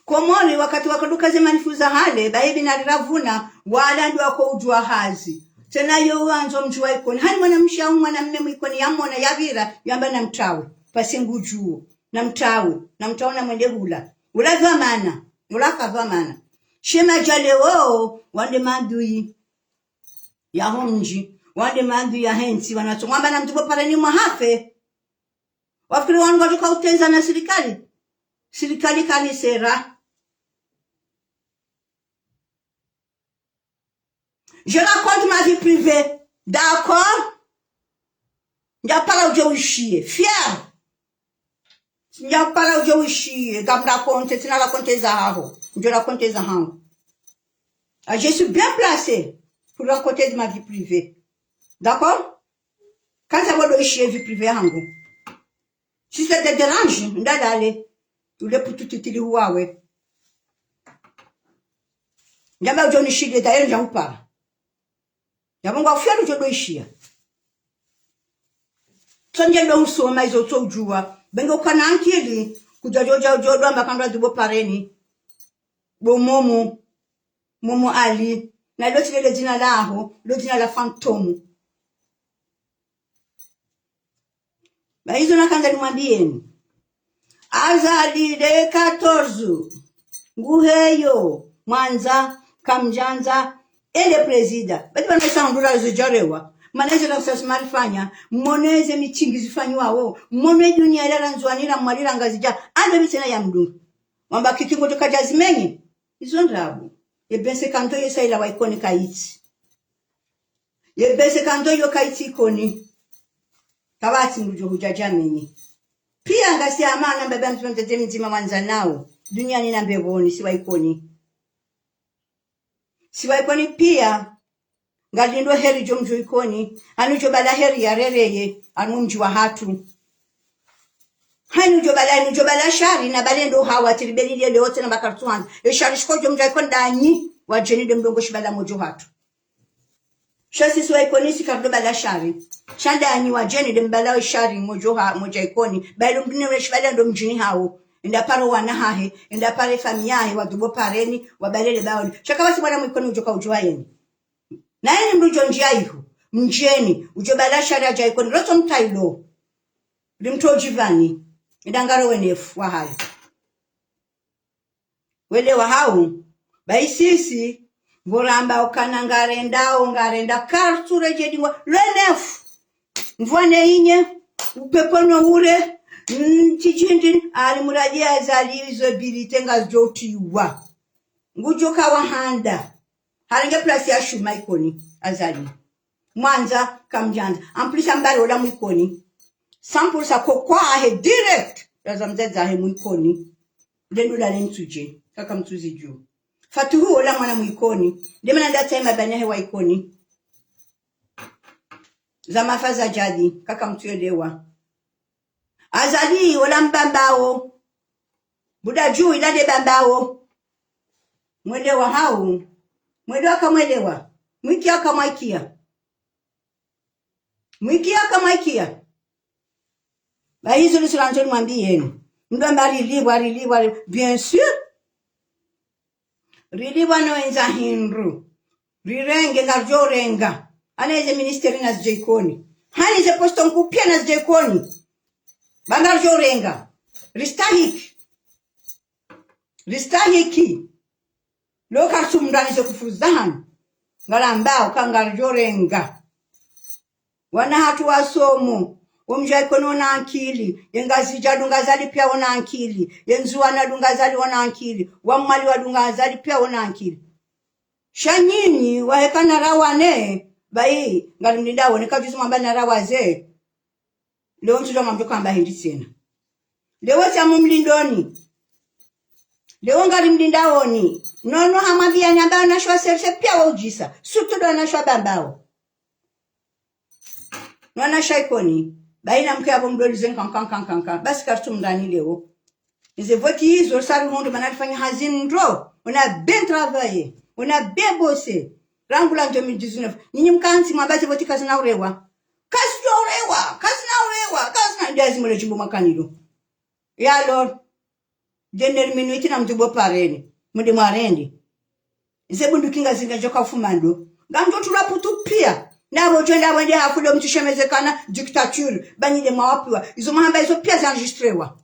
Komori wakati wakaduka ze manifu za hale, bahibi naliravuna, wala ndo wako udjuwa hazi. Tsena yo wandzo mdji wa Ikoni. Hani mwanamshe au mwanamme mwikoni yamona yapvira, yamba namtrawe. Pasi ngudjuo. Namtrawe. Namtrawe namwende hula. Hula dhwamana. Hula ka dhwamana. She madjale wo, wande mandui yaho mdji. Wande mandui yahe ntsi. Wanatsongwamba na mdru bo pareni mwahafe. Wafikiri wanu ngwadjo ka utendza na sirikali. Sirikali kani sera. Je raconte ma vie privée. D'accord? Ndjapara udje uishiye. Fier. Ndjapara udje uishiye. Ngamraconte, tsina raconte zahaho. Ndjo raconte zahangu. Ah, je suis bien placée pour raconter de ma vie privée. D'accord? Kandza bo ndo ishiye vie privée yahangu. Si ça te dérange, ndalale. Ule pututitili huwawe. Ndjamba udjo nishiliye, d'ailleurs ndjahupara. Ndjamba ngwa fier udjo ndo ishiya. Tsondje ndo usoma izo tso udjuwa. Benge ukana ankili, kudja djo dja udjo ndo amba kandra dhu bo pareni. Bo Momo. Momo Ali. Na ilo tsi lele dzina laho, ilo dzina la fantôme. Ba izo nakandza nimwambiyeni. Azali le quatorze. Nguheyo, mwandza, kamdjandza, ele président. Badi bana isa hundru la zidjarewa. Mana izo na kusasi marifanya, mone ze mitsingi zifanyiwawo, mone dunia ila la Ndzuwani la Mwali la Ngazidja, ande mitsena ya mdungu. Mwamba kiki ngodjo kadja zimenye, izo ndrabo. Ye bense kanto yo sa ila wa Ikoni kayitsi. Ye bense kanto yo kayitsi Ikoni. Kapvatsi ngudjo hudja djamenye. Piya ngasi amana mbaba mdzima mdzadze mdzima mwandza nawo. Duniani na mbepvoni si wa Ikoni. Si wa Ikoni piya. Ngalindro heri djo mdjo Ikoni. Hanu djo bala heri ya rereye. Hanu mdji wa hatru. Hanu djo bala, hanu djo bala shari na bale ndo hawa tiri beli lele wote na makartu hanu. E shari shiko djo mdja Ikoni danyi. Wadjeni nde mdrongo shibala modjo hatru. Sha sisi wa Ikoni si kardo bala shari. Sha ndanyi wadjeni nde mbala shari modjo ha, modja Ikoni. Ba ilo mdru ne ule shibala ndo mdjini hawo. Enda paro wana hahe, enda pare famiyi yahe, wadhu bo pareni, wabalele baoni. Sha kapvatsi mwana mwikoni udjo ka udjuwa yeni. Na yeni mdru djo ndjiya iho. Mdjeni, udjo bala shari adja Ikoni. Rotso mtayilo. Limtodji pvani. Enda ngaro wenefu, wahayo. Welewa hau, ba isisi, pvo ramba ukana ngarendao, ngarenda kartu redje dingwa, le neuf. Mvua ne inye, upepvo no ure, mm, tsidjindri, alimuradi Azali izo bilite ngazidjo utiwa. Ngudjo ka wahanda. Harenge place ya shuma Ikoni, Azali. Mwandza, kamdjandza. En plus, ambari ola mwikoni. Cent pour cent kokwa ahe direct. Raza mdzadze ahe mwikoni. Nde ndo lale mtsudje. Kaka mtsuzi dju. Fatuhu ola mwana mwikoni. Nde mana ndatsaye mabani ahe wa Ikoni. Za mafa za djadi. Kaka mtsuelewa. Azali, ola mbambao. Buda dju ila nde bambao. Mwelewa hau. Mwelewa kamwelewa. Mwikiya kamwakiya. Mwikiya kamwakiya. Ba izo liso landzo nimwambiyeni. Mdru amba rilipvwa, rilipvwa, ri-, bien sûr. Rilipvwa no wendza hindru. Rirenge, ngaridjo renga. Hana ize ministère nazidje Ikoni. Hana ize poste nkuu piya nazidje Ikoni. Ba ngaridjo renga. Ristahiki. Ristahiki. Lo karitsumrani ze kufuru zahanu. Ngalambao ka ngaridjo renga. Wana hatru wasomo. Wo mdji wa Ikoni wona ankili. Ye Ngazidja dunga Azali piya wona ankili. Ye Ndzuwani dunga Azali wona ankili. Wa Mwali wadunga Azali piya wona ankili. Sha nyinyi, wahe ka narawane, bayi, ngarimlindao, ne kadjuzi mwamba narawaze. Leo ntsudja mwambe kwamba hindri tsena. Leo tsi amumlindoni. Leo ngarimlindaoni. Nono hamwambiya nyamba wanashe wa serse piya wa udjisa. Surtout ndo wanashe wa bambao. Nwanashe wa Ikoni. Bayi na mke yapvo mdrolize nkankankankanka. Basi karitsumrani leo. Ize voti izo sa rihundru mana rifanya hazi ndro. On a bien travaillé. On a bien bossé. Rangu la deux mille dix-neuf. Nyinyi mkantsi mwamba ze voti kazina urewa. Kazidjo urewa. Kazina urewa. Kazina ndiyazi mwele djimbo mwakanilo. Et alors, dernière minute na mdru bo pareni. Mdru mwarendi. Ze bunduki ngazindji djoka ufuma ndo. Ngamdjo tulwa putu pia. Napvo djo enda wende hafule mtishemeze kana dictature. Ba nyi nde mwawapiwa. Izo mwahamba izo pia za enregistrewa.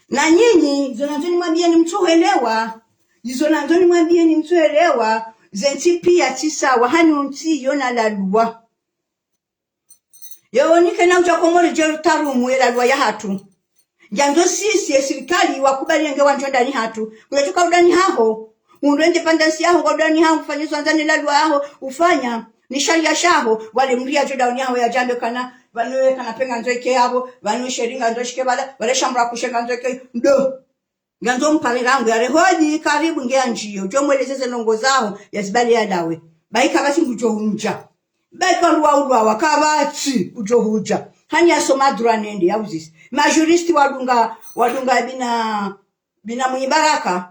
Na nyinyi, izo nandzo nimwambiyeni mtsuhelewa. Izo nandzo nimwambiyeni mtsuhelewa. Ze ntsi pia tsi sawa. Hanyu ntsi yo na la loi. Yo nikena udja Komori dje rutarumu ye la loi yahatru. Ngandzo sisi ye sirikali wakubali yenge wandjo ndani hatru. Kula tuka udani haho. Undru indépendance yaho, ngwa udani haho, ngufanye zwandzani la loi yaho, ufanya, ni sharia shaho, wale mria djo daoni yaho yadjambe kana, pvanu ye kana pvenga ndzo ike yapvo, pvanu sheringa ndzo shike pvala, pvale shambura kushenga ndzo ike, ndo. Ngandzo mpare rangu ya rehodi, karibu nge andjiyo, djo mweleze ze ndrongo zaho, ya zibali ya dawe. Baika basi ngudjo hundja. Baika ulwa ulwa wa, kapvatsi, udjo hudja. Hani ya soma droit nende, ya uzisi. Ma juriste wadunga, wadunga bina, bina Mwinyi Baraka.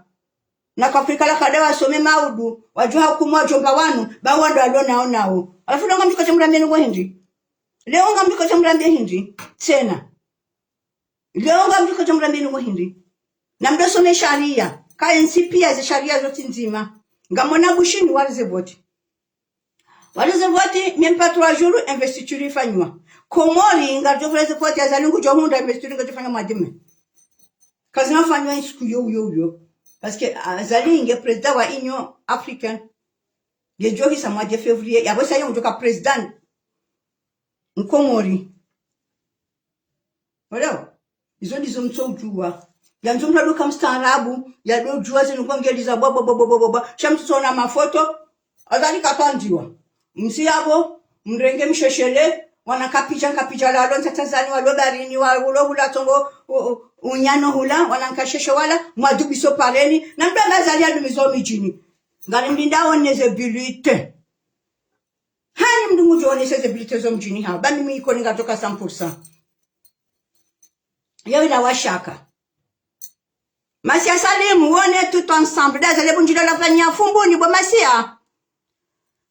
Na kwa fikira la kada wasome maudu, wadjo hakumu wadjo mba wanu, ba wandru walo nao nao. Halafu leo ngamdjo kadja mrambe nungo hindri. Leo ngamdjo kadja mrambe hindri. Tsena. Leo ngamdjo kadja mrambe nungo hindri. Na mdo some sharia. Ka ye ntsi pia ze sharia zo tsi ndzima. Ngamwona Bushini walize voti. Walize voti, même pas trois jours, investiture ifanywa. Komori, ngardjo vule ze voti, Azali ngudjo hundra investiture ngudjo fanywa mwa dix mai. Kazina fanywa ntsiku yo, yo, yo. Parce que Azali nge président wa Union Africaine. Ngedjo hisa mwa dix février. Yapvo sa yo ngudjo ka président. Mkomori. Wala, izo ndizo mtso udjuwa. Yandzo mndru ado ka mstaarabu, yado djuwa zinu ngwangeliza bwa, bwa, bwa. Sha mtso ona mafoto, Azali katwandziwa. Msi yapvo, mrenge msheshele, wana kapidja, nkapidja lalo, ntsatsa zani, walo barini, wa, ulo hula tsongo, u, u, unyano hula, wana nkasheshe wala, mwadubiso pareni, na mdo Azali adumizo midjini. Ngari mlinda one ze bulletin. Hani mndru ngudjo onese ze bulletin zo mdjini hawo. Ba mimi Ikoni ngadjo ka cent pour cent. Yo ila washaka. Masiya Salimu, wone tout ensemble. Daza le bundjilo la fanya Fumbuni bo Masiya.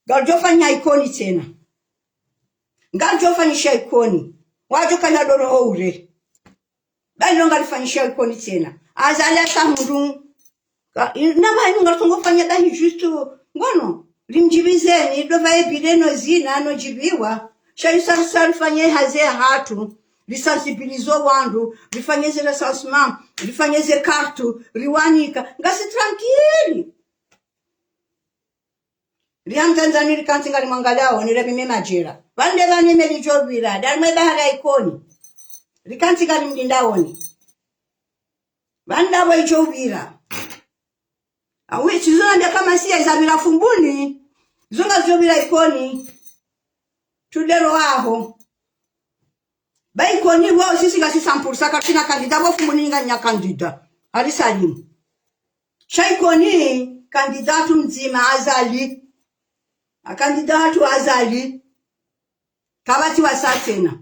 Ngardjo fanya Ikoni tsena. Ngardjo fanyisha Ikoni. Wadjo kana doro ho ure. Ba lilo ngalifanyisha Ikoni tsena. Azali ata hundru. Ka, i, na ba inu ngalitsongo fanya dahi juste, ngono. Limdjibizeni, do va ebile no zina, no djibiwa. Sha isa, isa rifanye hazi yahatru. Risensibilizo wandru. Rifanye ze recensement. Rifanye ze carte. Riwanika. Ngasi tranquille. Riha Mtanzania rikantsi ngari mwangaliyao, nire mime madjera. Pvande pvanu ime lidjo pvira, darimwe bahari ya Ikoni. Rikantsi ngari mlindaoni. Pvanda pvo idjo pvira. Awi, sizo nambia ka Masiya iza pvira Fumbuni. Zo ngazidjo pvira Ikoni. Tudero aho. Ba Ikoni wao sisi ngasi cent pour cent katsina candidat, bo Fumbuni nganya candidat. Ali Salimu. Sha Ikoni candidat mdzima Azali. A candidat Azali. Kapvatsi wasa tsena.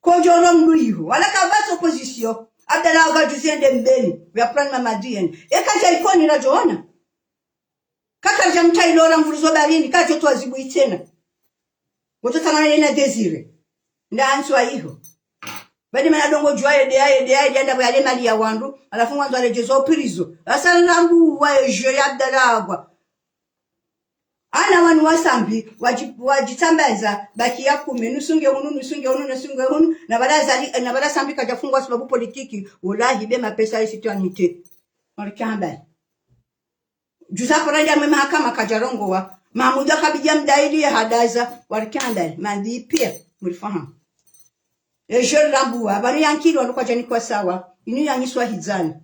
Kodjoro mndru iho. Wala kapvatsi opposition. Abdallah Wagwa djuzi yende Mbeni. Uya prani Mamadi yende. Eka dja Ikoni radjo ona. Kaka dja mtsa ilo ra mvurizo barini, kadjo twa zibu itsena. Woto tsangana nena Désiré. Nda antswa iho. Badi mana dongo djuwa yede ya, yede ya, yede ya, nda bo yale mali ya wandru, halafu ngwandzo waredjeze opirizo. Asa rambuwa ye jeu ya Abdallah Wagwa. Ana wanu wa Sambi, wadji, wadjitsambaza, baki ya kume, nusu nge hunu, nusu nge hunu, nusu nge hunu, na pvala Azali, na pvala Sambi kadja fungwa sababu politiki, wulahi be mapesa ye citoyenneté. Wari kamba. Djuza pvo randja mwe mahakama kadja rongowa. Mahamudu akabidja mdayili ya hadaza. Wari kandali. Mandi pia. Murifahamu. E jeu rambuwa. Pvanu yankili wanu kwadjani kwa sawa. Inu yanyiswa hidzani.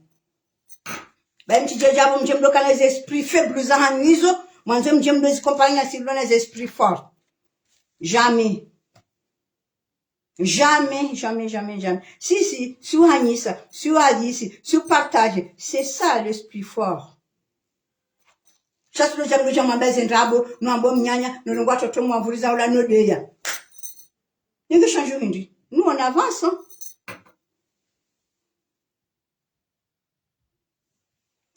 Bayi mtsidje djapvo mdje mdo kana ze esprit faible za hanyu izo. Mwandzo mdje mdo zi comparer na si lona ze esprit fort. Jamais. Jamais, jamais, jamais, jamais. Si, si, si uhanyisa, si uhadisi, si upartager. C'est ça l'esprit fort. Sha si lo dja mdo dja mwamba ze ndrabo, no wambo mnyanya, no longo watoto mwavuriza hula no deya. Ninge changer hindri. Nous, on avance, hein.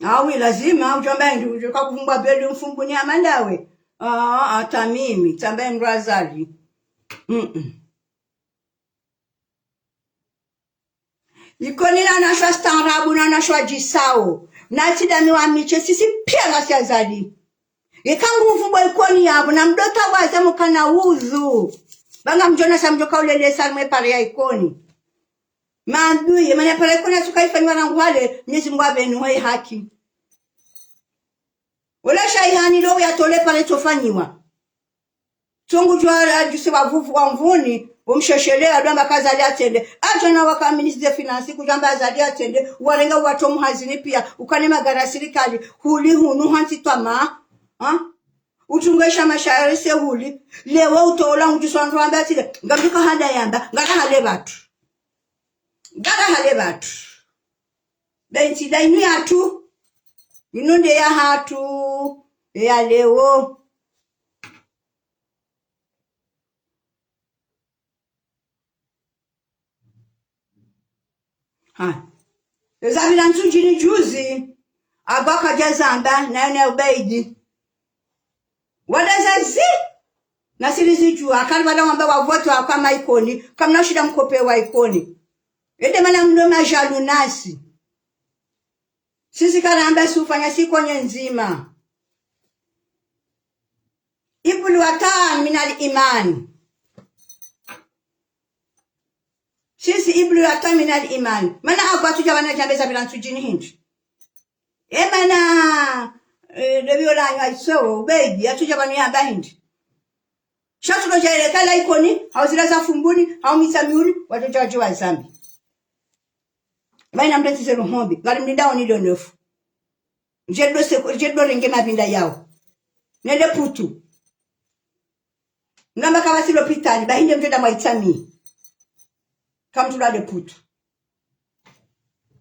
Awi, lazima, udjo amba ndi, udjo ka kuvumbwa beli mfumbuni ya mandawe. Ah, ata mimi, tsamba mndru Azali. Mm-mm. Ikoni na wanashe wa staarabu, na wanashe wa djisao. Na tsi dami wa miche, sisi pia ngasi Azali. Yeka nguvu bo Ikoni yapvo, na mdru tawaza mukana udhu. Ba ngamdjo ona sha mdjo kaulelesa mwe pare ya Ikoni. Maadui, ye mana pare ya Ikoni yatsuka ifanyiwa na nguhale, Mwenyezi Mungu apveni hwe haki. Wala sha ihani lo yatole pare tsofanyiwa. Tso ngudjo adjuse wa vuvu wa mvuni, umsheshele, adjo amba ka Azali yatsende. Adjo na waka ministre des finances, kudjo amba Azali yatsende, warenge uwatso muhazini pia, ukane magari ya sirikali, huli hunu hantsi twamaa. Ha? Utungesha mashairi se huli, leo utola ngudjo swandro amba tsile, ngamdjo ka handa yamba, ngara hale pvatru. Ngara hale pvatru. Be ntsi nda inu yatru, inu nde yahatru, ya leo. Ha. Eza pvira Ntsudjini juzi, apvo kadja zamba, naye na Ubeidi. Wala zazi, nasi rizidjuwa, kari wala wamba wavote wa kwa ma Ikoni, kamna ushinda mkope wa Ikoni. Ende mana mno majalu nasi. Sisi karamba si ufanya si konye ndzima. Iblu watan minal iman. Sisi iblu watan minal iman. Mana apvo atsudja pvanu yadjambe eza pvira Ntsudjini hindri. E mana, eh, lebi ola anywa iso, Ubeidi, atsudja pvanu yamba hindri. Sha tsulo dja yele kala Ikoni, hau zila za Fumbuni, hau Mitsamihuli, watsudja wadje wazambe. Ba ina mdru tsi ze rohombi, ngari mlinda oni lo nefu. Dje do se, dje do renge mapvinda yao. Nende Putu. Ngamba kapvatsi lopitali, ba hinde mdru nda mwa Itsamihuli. Kamtsu lwale Putu.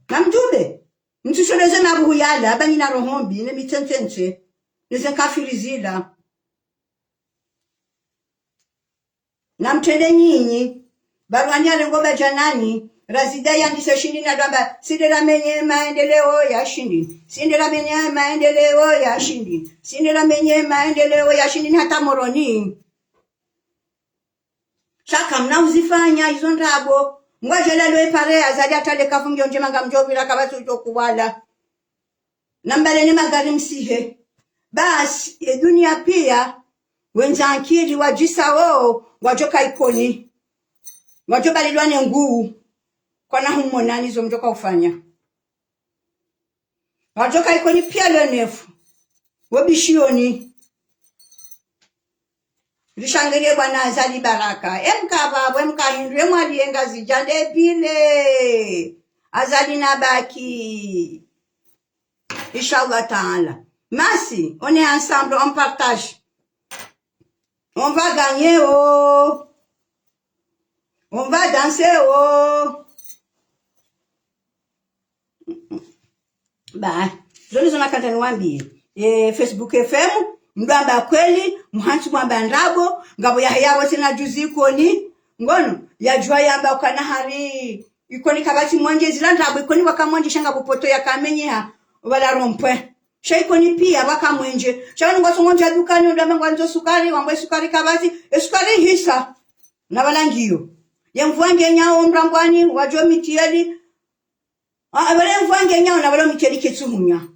Namdjumbe. Mtsu shoneze mabuhu yala, ba nyina rohombi, ne mitsentsense. Neze nkafiri zila. Namtrende nyinyi, barwani yarengo ba djanani, Razida yandise shindini adjo amba, si nde ramenye maendeleo ya shindini, si nde ramenye maendeleo ya shindini, si nde ramenye maendeleo ya shindini hata Moroni. Sha kamna uzifanya izo ndrabo, ngwadjela lwe pare ya Azali hata le kafu ngiyo ndjema ngamdjo pvira kapvatsi udjo kuwala. Nambaleni magari msihe. Basi, ye dunia pia, wendza ankili wadjisa wo, wadjo ka Ikoni. Wadjo balilwa ne nguu. Kwana humonani zo mdjo ka ufanya. Wadjo ka Ikoni pia lo nefu. Wo bishioni. Rishangilie bwana Azali Baraka. E mkapvapvo, e mkahindru, e mwali ye Ngazidja nde pvile. Azali nabaki. Inch'Allah Taala. Masi, on est ensemble, on partage. On va gagner, oh. On va danser, oh. Ba, zo ndizo nakantsa niwambiye. E, Facebook F M, mdru amba kweli, muhantsi mwamba ndrabo, ngapvo yahe yapvo tsena juzi Ikoni, ngono, yadjuwa yamba ukana hari, Ikoni kapvatsi mwendje, zila ndrabo Ikoni pvwaka mwendje, sha ngapvo poto yakamenyeha, pvala rompwe. Sha Ikoni pia pvwaka mwendje. Sha wanu ngwasongondja dukani, undama ngwandzo sukari, wambwe sukari kapvatsi, e sukari hisa. Na pvala ngiyo. Ye mvua ngenyao mrambwani, wadjo mitieli, ah, pvale mvua ngenyao na pvale mitieli ketsuhunya.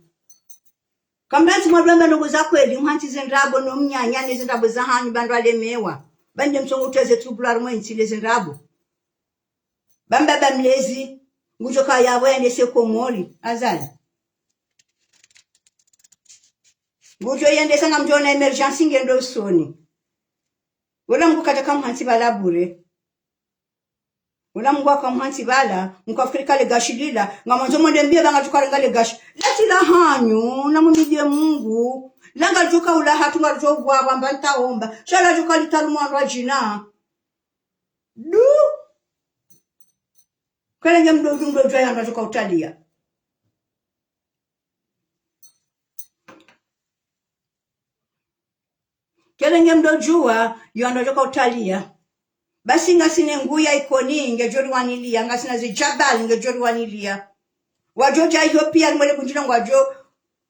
Kamrantsi mwadru amba ndrongo za kweli, muhantsi ze ndrabo no mnyanya ne ze ndrabo za hanyu ba ndo alemewa. Ba nde msongo uteze trouble harumwa entsi le ze ndrabo. Ba mbaba mlezi, ngudjo kaya pvo yende se Komori, Azali. Ngudjo yende sa ngamdjo ona émergence ngendo usoni. Wola Mngu kadjaka muhantsi pvala bure. Wola Mngu haka muhantsi pvala, mkafikiri ka le gashi lila, ngamwandzo mwende mbiye ba ngadjo karenga le gashi. Latsi la hanyu, na mumidie Mngu. La ngadjo ka ula hatru ngadjo uwa wamba ntaomba. Sha ladjo ka litalu mwandru adjina. Du. Kele nge mdru, mdru, mdru, yandru adjo ka utaliya. Kele nge mdru djuwa, yo wandru wadjo ka utaliya. Basi ngasina nguu ya Ikoni, ngedjo riwaniliya, ngasina ze djabali, ngedjo riwaniliya. Wadjo dja iyo pia limwele kundjila ngwadjo,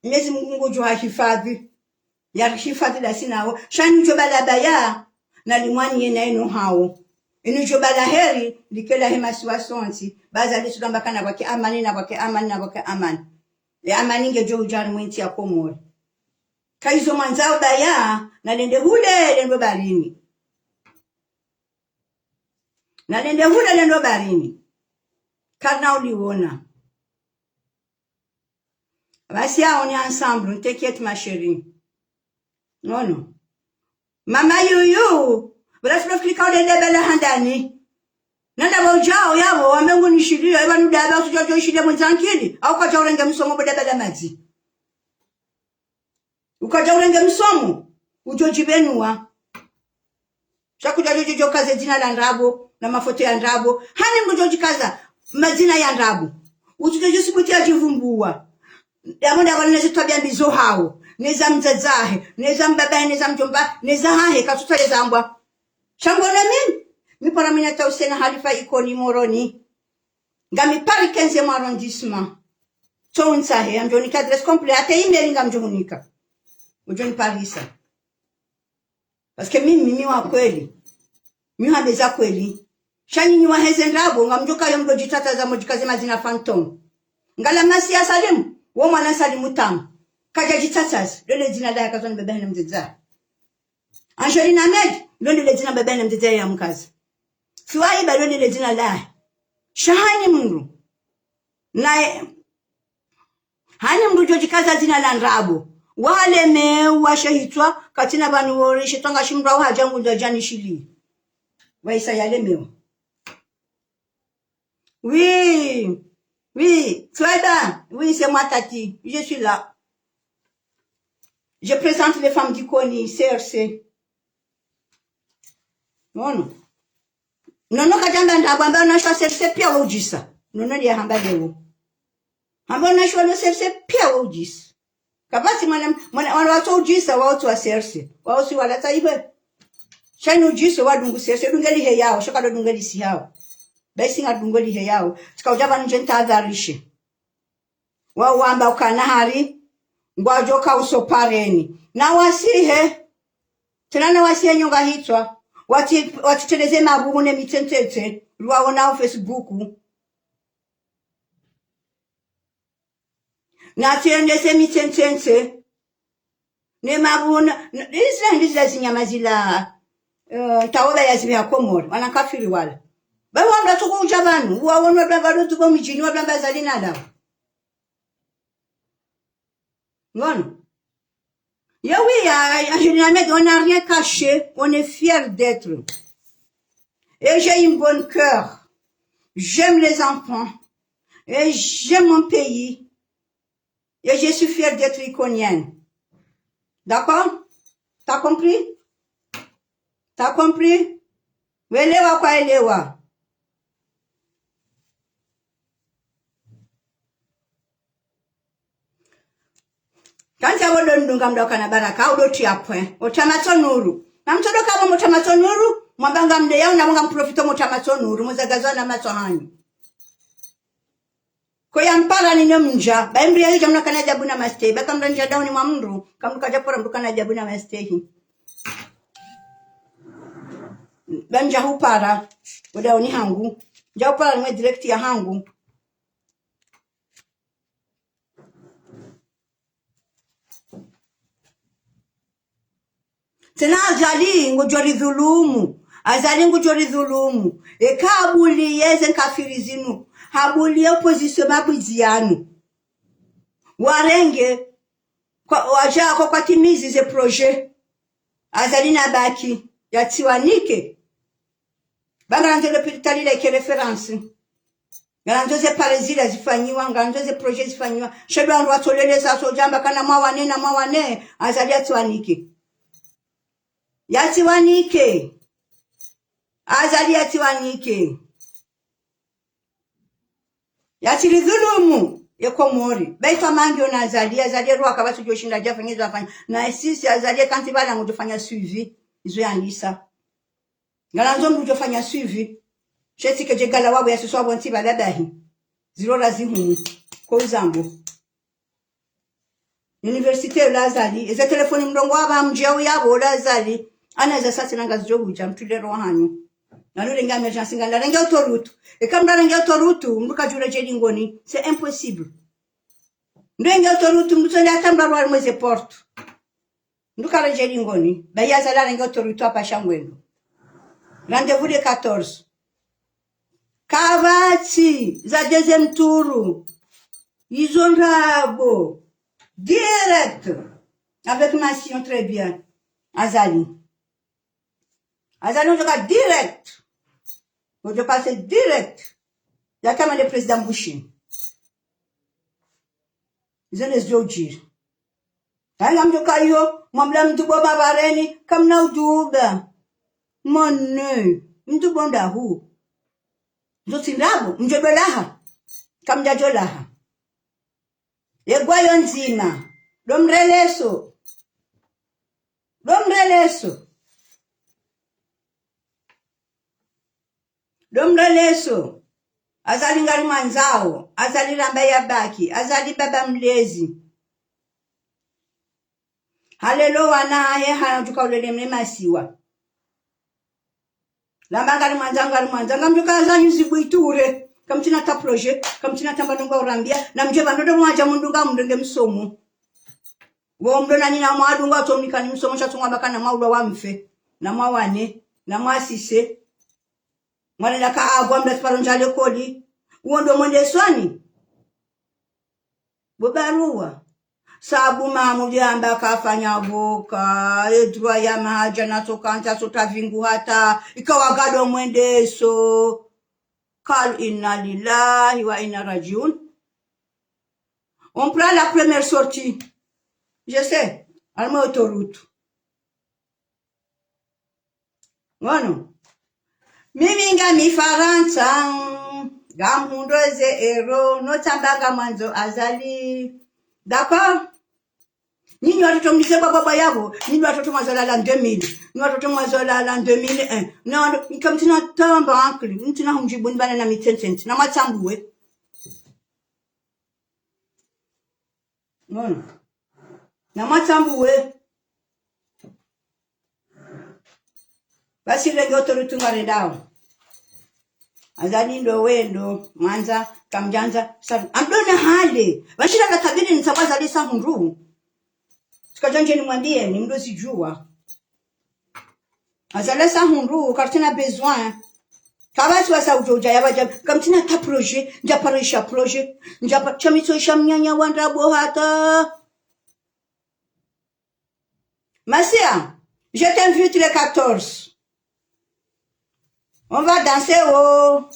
Mwenyezi Mungu ngudjo hahifadhi. Yarihifadhi dasi nawo. Sha nidjo bala baya, na limwani yena inu hawo. Inu djo bala heri, likela he masiwa sontsi, baza lisu lamba kana pvwake amani, na pvwake amani, na pvwake amani. Ye amani ngedjo udja harimwa entsi ya Komori. Ka izo mwandzao baya, nalende hule lendo baharini. Nalende hule lendo baharini. Karina uliwona. Basi ya, on est ensemble, ne t'inquiète, ma chérie. Non, non. Mama yuyu, bula silo fikiri ka ulende bela handani. Nanda bo djao yabo, wambe ngu nishiliyo, eba nudaba utsudjo djo ishiliya mwendza nkili, au kwadja urenge msomo bo daba la madzi. Ukadja urenge msomo, udjo djibenuwa. Sha kudja djo djo djo kaze dzina la ndrabo, na mafoto ya ndrabo. Hani mdru djo djikaza madzina ya ndrabo. Utsudjo djo subuti ya djivumbuwa. Yabo nda bana neze twabia mbi zo hawo. Neza mdzadze hahe, neza mbaba hahe, neza mdjomba, neza hahe, katsutsa leza mbwa. Sha ngona mimi, mi para mina ta usena halifa Ikoni Moroni. Ngami Paris quinzième arrondissement. Tso untsahe, ngamdjo hunika adresse complète, hata email ngamdjo hunika. Udjo niparisa. Parce que mimi, mi wa kweli. Mi hamba za kweli. Sha nyinyi waheze ndrabo, ngamdjo kayo mdo djitsatsaza modjikaze madzina fantôme. Ngala masi ya Salimu, wo mwana Salimu tamu. Kadja djitsatsaza, lole dzina la ya kazo ni bebe hene mdzadze. Angelina Med, lo ndele dzina baba na mdzadze ya mkazi. Suwaiba, lo ndele dzina la. Sha hani mdru. Naye, hani mdru djo djikaza dzina la ndrabo. Walemewa she hitswa, katsina pvanu wori, she tswa ngashi mdru wa hadja ngu ndza djani shili. Waisa yalemewa. Oui, oui, Suwaiba, oui, c'est moi, Tati. Je suis là. Je présente les femmes d'Ikoni, C R C. Non, non. Non, non, kadjamba ndrabo, hamba ona shwa C R C pia wa udjisa. Non, non, ndiye hamba leo. Hamba ona shwa lo C R C pia wa udjisa. Kapvatsi mwana, mwana, wana watso udjisa, wao tsi wa C R C. Wao si wala tsa iwe. Sha ni udjisa, wadungu C R C, dunge lihe yao, sha kado dunge lisi yao. Basi ngadungo lihe yao. Tsika udja pvanu ndje ntadharishe. Wao wamba ukana hari, ngwadjo ka usopareni. Na wasihe, tsena na wasihe nyonga hitswa. Watsi, watsiteleze mabuhu ne mitsentetse, lwaona o Facebook. Natsendese mitsentsense. Ne mabuhu, na, na, izila, izila zinyama zila, eh, ntaola ya zibe ya Komori, wana kafiri wala. Ba wandru tsuku udja pvanu, wa wandru wabla pvalo tuko mdjini, wabla mba zali na dawa. Ngono. Yo oui, à, à Général Med, on n'a rien caché, on est fiers d'être. Et j'ai un bon cœur. J'aime les enfants. Et j'aime mon pays. Et je suis fière d'être iconienne. D'accord ? T'as compris ? T'as compris ? Welewa kwa elewa. Kandza wodo ndunga mdo kana baraka, udo tia pwe. Otama tsonuru. Na mtodo kabo motama tsonuru, mwabanga mde yao na mwanga mprofito motama tsonuru, muzagazo na matso hanyu. Ko ya mpara ni no mdja, ba imri ya hija mna kana djabu na mastehi, ba kamra ndja dauni mwa mdru, kamru kadja pora mdru kana djabu na mastehi. Ba ndja hupara, o dauni hangu, ndja hupara ni mwe direct ya hangu. Tsena Azali ngudjo ridhulumu. Azali ngudjo ridhulumu. Eka habuliye ze nkafiri zinu. Habuliye opposition mabwizi yanu. Warenge. Kwa, wadja ko kwatimizi ze projet. Azali na baki. Yatsiwanike. Ba ngarandzo lopitali la ike référence. Ngarandzo ze pare zila zifanyiwa, ngarandzo ze projet zifanyiwa. Shedo wandru watsolele sa so djamba kana mwawane na mwawane, Azali yatsiwanike. Yatsiwanike. Azali yatsiwanike. Yatsiridhulumu ye Komori. Baitwa mangi ona Azali, Azali ruwa kapvatsi djo shinda djafanya izo afanya. Na sisi Azali kantsi pvala ngudjofanya suivi. Izo yandisa. Ngarandzo mdru udjofanya suivi. Shetsi kedje gala wabo ya siswa bo ntsi pvala dahi. Ziro razi hunu. Ko uzambo. Université la Azali. Eze telefoni mdrongo waba mdjia uyabo la Azali. Ana za sasi na ngazidjo hudja mtule roho hanyu. Nalo renge emergence ngala renge autoroute. Eka mdru renge autoroute, mdru kadjura djeli ngoni. C'est impossible. Mdru renge autoroute, mdru tsonde hata mdru arwa mweze porte. Ndo karedjei lingoni, bahi Azali arenge autorité hapvasha ngwendo. Rendez-vous le quatorze. Kapvatsi za deuxième tour. Izo ndrabo. Direct. Avec ma scion très bien. Azali. Azali, ngodjoka direct. Ngodjo passer direct. Yaka mande président Bushini. Izo nde zidjo udjiri. Hayi ngamdjoka iyo, mwambila mndru bo mabareni, kamna udjuba. Mone, mndru bo ndahu. Izo tsi ndrabo, mdjo dolaha. Kamdjadjo laha. Ye gwayo ndzima. Ndo mreleso. Ndo mreleso. Ndo mreleso. Azali ngarimwandzao. Azali ramba yabaki. Azali baba mlezi. Halelo wana hahe hana udjuka ulele mle masiwa. Lamba ngarimwandzao, ngarimwandzao, ngamdjoka zanyu zibwiture. Kamtsina ta projet, kamtsina ta mbano ngwaurambia, na mdje pvanu ndo mwadja mundru ngamrenge msomo. Wo mndru nanyi namwadunga, tsonikani msomo, sha tsongwa baka namwaulwa wamfe, namwawane, namwasise. Mwana naka agwa mndru atsiparo ndja likoli. Uwo ndo mwendesoni. Bo baruwa. Sabu mamu djamba kafanya boka, edrwa ya mahaja na soka ntsa sota vingu hata, ikawa gado mwendeso. Kalu inna lillahi wa inna rajiun. On prend la première sortie. Je sais, alma autoroute. Ngono. Mimi ngami Farantsa, ngamhundro ze euro, no tsamba ngamwandzo Azali. D'accord? Nyinyi watoto mlize baba baba yabo, nyinyi watoto mwazalwa la deux mille, nyinyi watoto mwazalwa la deux mille un. Na wando, nkamtsina tamba ankli, ntsina humdjibu ni bana na mitententi, na mwatsambuwe. Ngono. Na mwatsambuwe. Basi renge autorité ngarendao. Azali ndo wendo, mwandza, kamdjandza, sa, amdona hale. Bashira katabiri nitsawa Azali sa hundru. Tsikadjandje nimwambieni, mdo zidjuwa. Azali sa hundru, kartsina besoin. Kapvatsi wasa udjo udja yapvadja, kamtsina ta projet, ndjaparisha projet, ndjapa, shamitso isha mnyanya wa ndrabo hata. Masia, je t'invite le quatorze. On va danser, oh.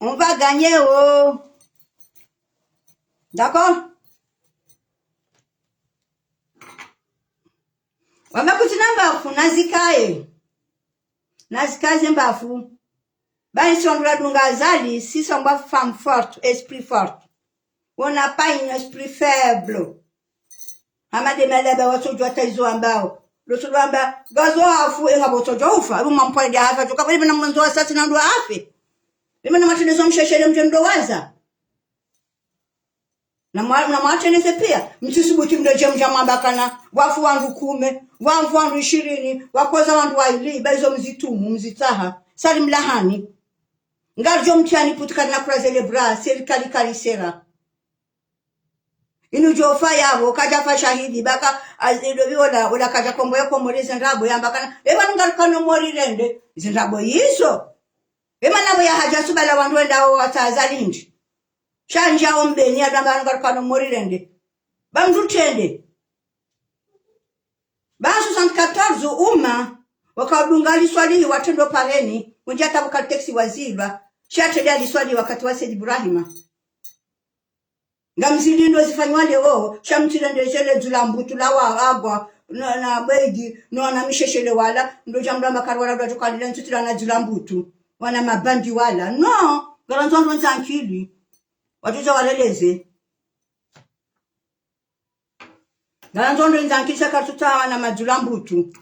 On va gagner, oh. D'accord? Wamba kutsina mbavu, nazikaye. Nazikaze mbavu. Ba isi wandru wadunga Azali, si sangwa femme forte, esprit fort. On n'a pas un esprit faible. Hama de malaba watsodjuwa ta izo wambao. Lotsodjuwa wamba, ngazo hafu, e ngapvo tsodjuwa ufa. Ebu mampwale de hafa, djuka, bali bena mwandzo wa sati na ndo hafe. Bali bena matende zo msheshele mdje mdo waza. Na mwa-, na mwatrenese pia, mtsisubuti mdo dje mdja mwamba kana, wafu wandru kume, wamvu wandru ishirini, wakoza wandru waili, ba izo mzitumu, mzitsaha, sali mlahani. Ngaridjo mtiani putu kari na croiser les bras, serikali kari sera. Inu djofa yapvo, kadjafa shahidi, baka, az-, ido bi ola, ola kadja komboya Komori ze ndrabo, yamba kana, eba ngarikano Mori rende, ze ndrabo izo. Ema napvo yahadja subala wandru wendao watsa Azali ndji. Sha ndjao mbeni ya damba ngarikano Mori rende. Ba mndru trende. Ba soixante-quatorze uma, wakaudunga Ali Swalihi watrendo pareni, undja tabu ka taxi wazilwa. Sha trende Ali Swalihi wakati wa Said Ibrahima. Ngamzili ndo zifanywa leo, sha mtsirende shele dzula mbutu la wa agwa, na, na bwegi, no na misheshele wala, ndo djamdru amba kari wala ndo djoka lile ntsutila na dzula mbutu. Wana mabandi wala. No, ngarandzo ndo ndza nkili. Wadjudja waleleze. Ngarandzo ndo ndza nkili sha kartsutsaha wana madzula mbutu.